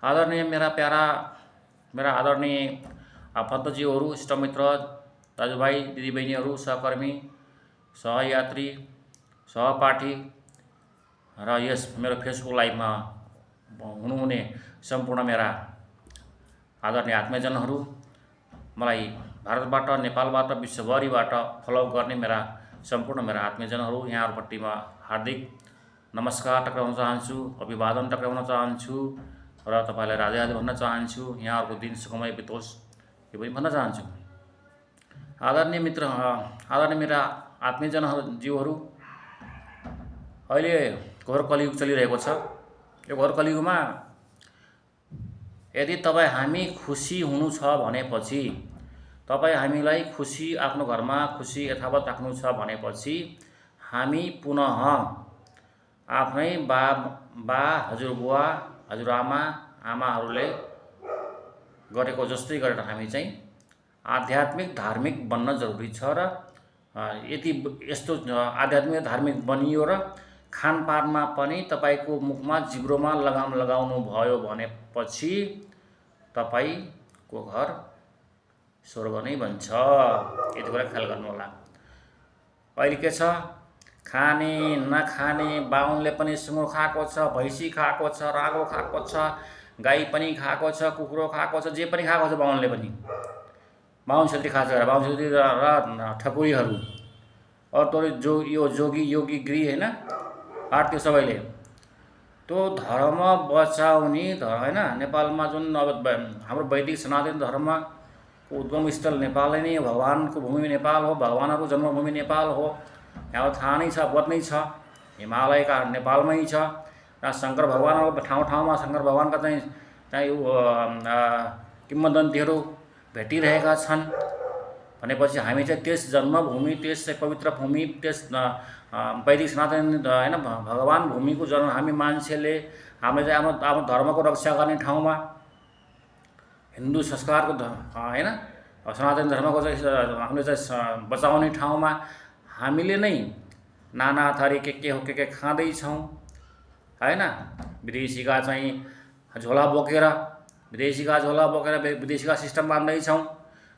आदरणीय मेरा आदरणीय आफन्तज्यूहरू, इष्टमित्र, दाजुभाइ दिदीबहिनीहरू, सहकर्मी, सहयात्री, सहपाठी र यस मेरो फेसबुक लाइभमा हुनुहुने सम्पूर्ण मेरा आदरणीय आत्मीयजनहरू, मलाई भारतबाट, नेपालबाट, विश्वभरिबाट फलो गर्ने सम्पूर्ण मेरा आत्मीयजनहरू, यहाँहरूपट्टि म हार्दिक नमस्कार टक्राउन चाहन्छु, अभिवादन टक्राउन चाहन्छु र तपाईलाई राधे राधे भन्न चाहन्छु। यहाँहरूको दिन सुखमय बितोस् यो पनि भन्न चाहन्छु। आदरणीय मेरा आत्मीयजनज्यूहरू, अहिले घोर कलियुग चलिरहेको छ। यो घोर कलियुगमा यदि हामी खुसी हुनु छ भनेपछि, हामीलाई खुसी, आफ्नो घरमा खुसी यथावत राख्नु छ भनेपछि हामी पुनः आफ्नै बा हजुरबुवा हजुरआमा आमाहरूले गरेको जस्तै गरेर हामी चाहिँ आध्यात्मिक धार्मिक बन्न जरुरी छ। र यदि यस्तो आध्यात्मिक धार्मिक बनियो र खानपानमा पनि तपाईको मुखमा जिब्रोमा लगाम लगाउनु भयो भनेपछि तपाईको घर स्वर्ग नै बन्छ। यति कुरा ख्याल गर्नु होला। अहिले के छ, खाने नखाने, बाहुनले पनि सुँगुर खाएको छ, भैँसी खाएको छ, रागो खाएको छ, गाई पनि खाएको छ, कुकुरो खाएको छ, जे पनि खाएको छ बाहुनले पनि। बाहुन छेत्री खान्छ र बाहुन छेत्री र ठकुरीहरू यो जोगी योगी गृह हैन त्यो सबैले त्यो धर्म बचाउने हैन। नेपालमा जुन अब हाम्रो वैदिक सनातन धर्मको उद्गम स्थल नेपाल नै हो, भगवानको भूमि नेपाल हो, भगवानहरूको जन्मभूमि नेपाल हो। यहाँ थाहा नै छ, बोध नै छ, हिमालयका नेपालमै छ र शङ्कर भगवानहरूको ठाउँमा शङ्कर भगवानका चाहिँ किम्वदन्तीहरू भेटिरहेका छन् भनेपछि हामी चाहिँ त्यस जन्मभूमि, त्यस पवित्र भूमि, त्यस वैदिक सनातन हैन भगवान भूमिको जन्म हामी मान्छेले हामीले चाहिँ आफ्नो धर्मको रक्षा गर्ने ठाउँमा, हिन्दू संस्कारको हैन सनातन धर्मको चाहिँ हामीले चाहिँ बचाउने ठाउँमा हामीले नै नाना थरी के खाँदैछौँ हैन। विदेशीका चाहिँ झोला बोकेर विदेशीका सिस्टम मान्दैछौँ।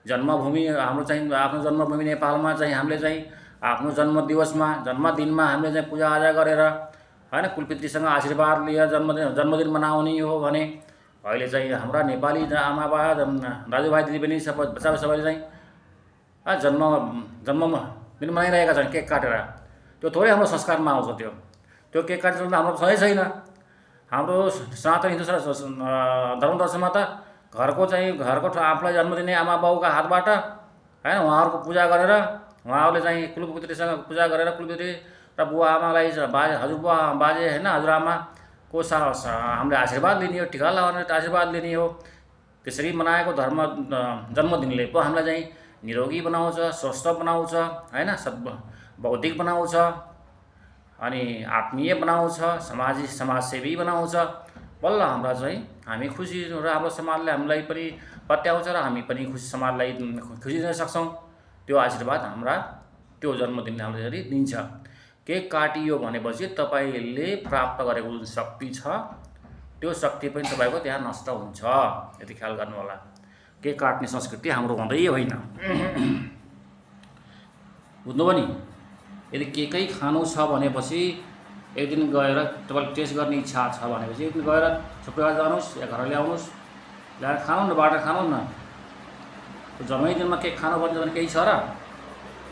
जन्मभूमि हाम्रो चाहिँ आफ्नो जन्मभूमि नेपालमा चाहिँ हामीले चाहिँ आफ्नो जन्मदिनमा हामीले चाहिँ पूजाआजा गरेर हैन कुलपितृसँग आशीर्वाद लिएर जन्मदिन मनाउने हो भने अहिले चाहिँ हाम्रा नेपाली आमाबा दाजुभाइ दिदीबहिनी सबैले चाहिँ जन्मदिन मनाइरहेका छन् केक काटेर। त्यो थोरै हाम्रो संस्कारमा आउँछ। त्यो केक काटेर हाम्रो सही छैन। हाम्रो सनातन हिन्दू धर्मदर्शनमा त घरको आफूलाई जन्म दिने आमा बाउका हातबाट हैन उहाँहरूको पूजा गरेर, उहाँहरूले चाहिँ कुलपितृसँग पूजा गरेर कुलपितृ र बुवा आमालाई हजुरबुवा बाजे हैन हजुरआमाको हामीले आशीर्वाद लिने हो, टिका लगाउने आशीर्वाद लिने हो। त्यसरी मनाएको जन्मदिनले पो हामीलाई चाहिँ निरोगी बनाउँछ, स्वस्थ बनाउँछ हैन, बौद्धिक बनाउँछ, अनि आत्मीय बनाउँछ, समाजसेवी बनाउँछ। बल्ल हामी खुसी र हाम्रो समाजले हामीलाई पनि पत्याउँछ र हामी पनि समाजलाई खुसी दिन सक्छौँ। त्यो आशीर्वाद त्यो जन्मदिनले हामीलाई दिन्छ। केक काटियो भनेपछि तपाईले प्राप्त गरेको जुन शक्ति छ त्यो शक्ति पनि तपाईको त्यहाँ नष्ट हुन्छ। यति ख्याल गर्नु होला। केक काट्ने संस्कृति हाम्रो हुँदै होइन। बुझ्नुभयो नि। यदि केकै खानु छ भनेपछि एक दिन गएर तपाईले टेस्ट गर्ने इच्छा छ भनेपछि एक दिन गएर छुट्याएर जानुहोस् या घर ल्याउनुहोस्, ल्याएर खानु न, बाटो खानु न। जम्मै दिनमा केक खानु पर्छ भने केही छ र?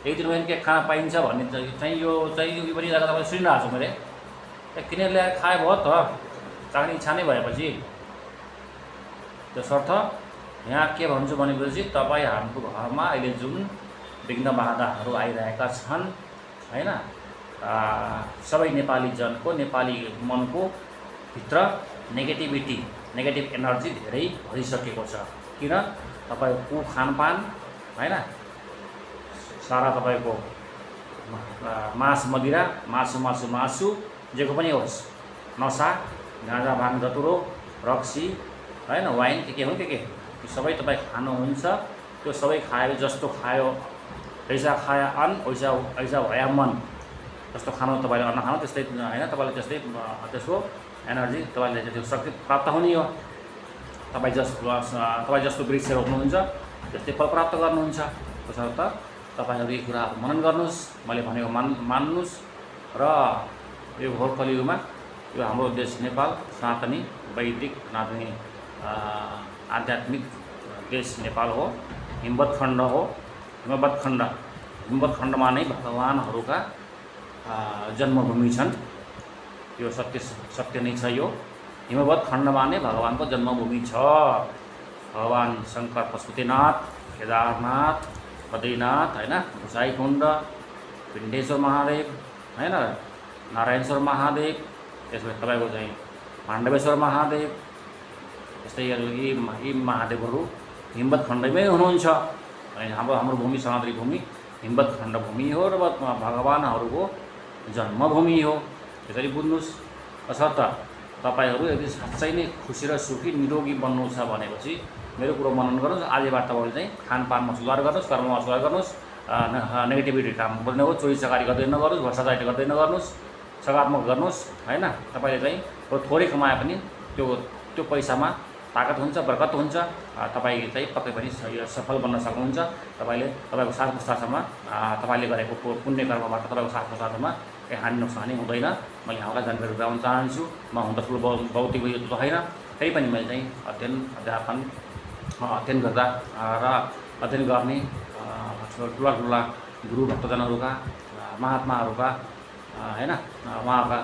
एक दिन पनि केक खान पाइन्छ भन्ने चाहिँ यो पनि जग्गा तपाईले सुनिरहेको छु मैले। किनेर ल्याएर खाए भयो त, चाख्ने इच्छा नै भएपछि। त्यसर्थ यहाँ के भन्छु भनेपछि तपाईँ हाम्रो घरमा अहिले जुन विघ्न बाधाहरू आइरहेका छन् हैन, सबै नेपाली जनको, नेपाली मनको भित्र नेगेटिभ एनर्जी धेरै भइसकेको छ। किन? तपाईको खानपान हैन, सारा तपाईको मांस मदिरा, मासु जेको पनि होस्, नसा, गाँजा भाङ धतुरो, रक्सी हैन, वाइन के हो के यो सबै तपाईँ खानुहुन्छ। त्यो सबै खायो, जस्तो खायो ऐसा खाया अन्न ऐसा भया मन। जस्तो खानु तपाईले अन्न खानु त्यस्तै हैन, तपाईले त्यसको एनर्जी तपाईले त्यो शक्ति प्राप्त हुने हो। तपाईँ जस्तो वृक्ष रोप्नुहुन्छ त्यस्तै फल प्राप्त गर्नुहुन्छ। तसर्थ तपाईँहरू यी कुराहरू मनन गर्नुहोस्, मैले भनेको मान्नुहोस् र यो घोर कलियुगमा यो हाम्रो देश नेपाल सनातनी वैदिक सनातनी आध्यात्मिक देश नेपाल हो, हिमवत् खण्ड हो। हिमवत् खण्डमा नै भगवानहरूका जन्मभूमि छन्। यो सत्य नै छ। यो हिमवत् खण्डमा नै भगवानको जन्मभूमि छ। भगवान शङ्कर पशुपतिनाथ, केदारनाथ, बद्रीनाथ होइन, गोसाइकुण्ड, पिण्डेश्वर महादेव होइन, नारायणेश्वर महादेव, त्यसपछि तपाईँको चाहिँ पाण्डवेश्वर महादेव, यस्तै यी महादेवहरू हिमवत् खण्डमै हुनुहुन्छ। अनि हाम्रो भूमि सनातनी भूमि हिमवत् खण्ड भूमि हो र भगवानहरूको जन्मभूमि हो। त्यसरी बुझ्नुहोस्। तसर्थ तपाईँहरू यदि साँच्चै नै खुसी र सुखी निरोगी बन्नु छ भनेपछि मेरो कुरो मनन गर्नुहोस्। आजबाट तपाईँले चाहिँ खानपानमा सुधार गर्नुहोस्, कर्ममा सुधार गर्नुहोस्, नेगेटिभिटी काम गर्ने हो, चोरी चकारी गर्दै नगर्नुहोस्, भ्रष्टाचार गर्दै नगर्नुहोस्, सकारात्मक गर्नुहोस् होइन। तपाईँले चाहिँ थोरै कमाए पनि त्यो पैसामा ताकत हुन्छ, बरकत हुन्छ। तपाईँ चाहिँ पक्कै पनि सफल बन्न सक्नुहुन्छ। तपाईँको साथ पुस्तासम्म तपाईँले गरेको पुण्य कर्मबाट तपाईँको साथ पुस्तासम्म केही हानि नोक्सानी हुँदैन। मैले यहाँलाई जानकारी गराउन चाहन्छु। म हुन त ठुलो भौतिक यो त होइन, त्यही पनि मैले चाहिँ अध्ययन गर्दा र अध्ययन गर्ने ठुला गुरु भक्तजनहरूका, महात्माहरूका होइन, उहाँका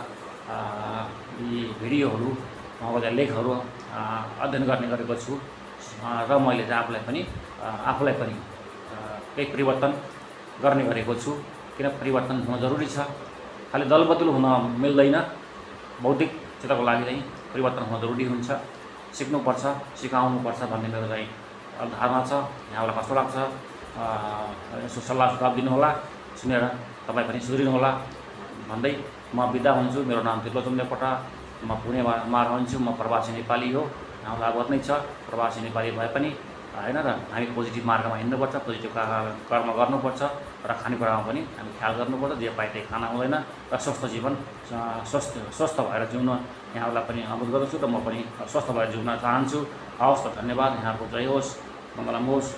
यी भिडियोहरू, उहाँका लेखहरू अध्ययन गर्ने गरेको छु र मैले चाहिँ आफूलाई पनि केही परिवर्तन गर्ने गरेको छु। किन परिवर्तन हुन जरुरी छ। खालि दलबदल हुन मिल्दैन। बौद्धिक क्षेत्रको लागि चाहिँ परिवर्तन हुन जरुरी हुन्छ। सिक्नुपर्छ, सिकाउनुपर्छ भन्ने मेरो चाहिँ धारणा छ। यहाँलाई कस्तो लाग्छ यसो सल्लाह सुझाव दिनुहोला, सुनेर तपाईँ पनि सुध्रिनुहोला भन्दै म बिदा हुन्छु। मेरो नाम त्रिलोचन देवकोटा, म पुणेमा रहन्छु। म प्रवासी नेपाली हो। यहाँलाई अवगत नै छ। प्रवासी नेपाली भए पनि होइन र हामी पोजिटिभ मार्गमा हिँड्नुपर्छ, पोजिटिभ कर्म गर्नुपर्छ र खानेकुरामा पनि हामी ख्याल गर्नुपर्छ। जे पाए त्यही खाना हुँदैन र स्वस्थ जीवन स्वस्थ भएर जिउन यहाँहरूलाई पनि अनुरोध गर्दछु र म पनि स्वस्थ भएर जिउन चाहन्छु। हवस् त, धन्यवाद। यहाँको जय होस्, मङ्गलम होस्।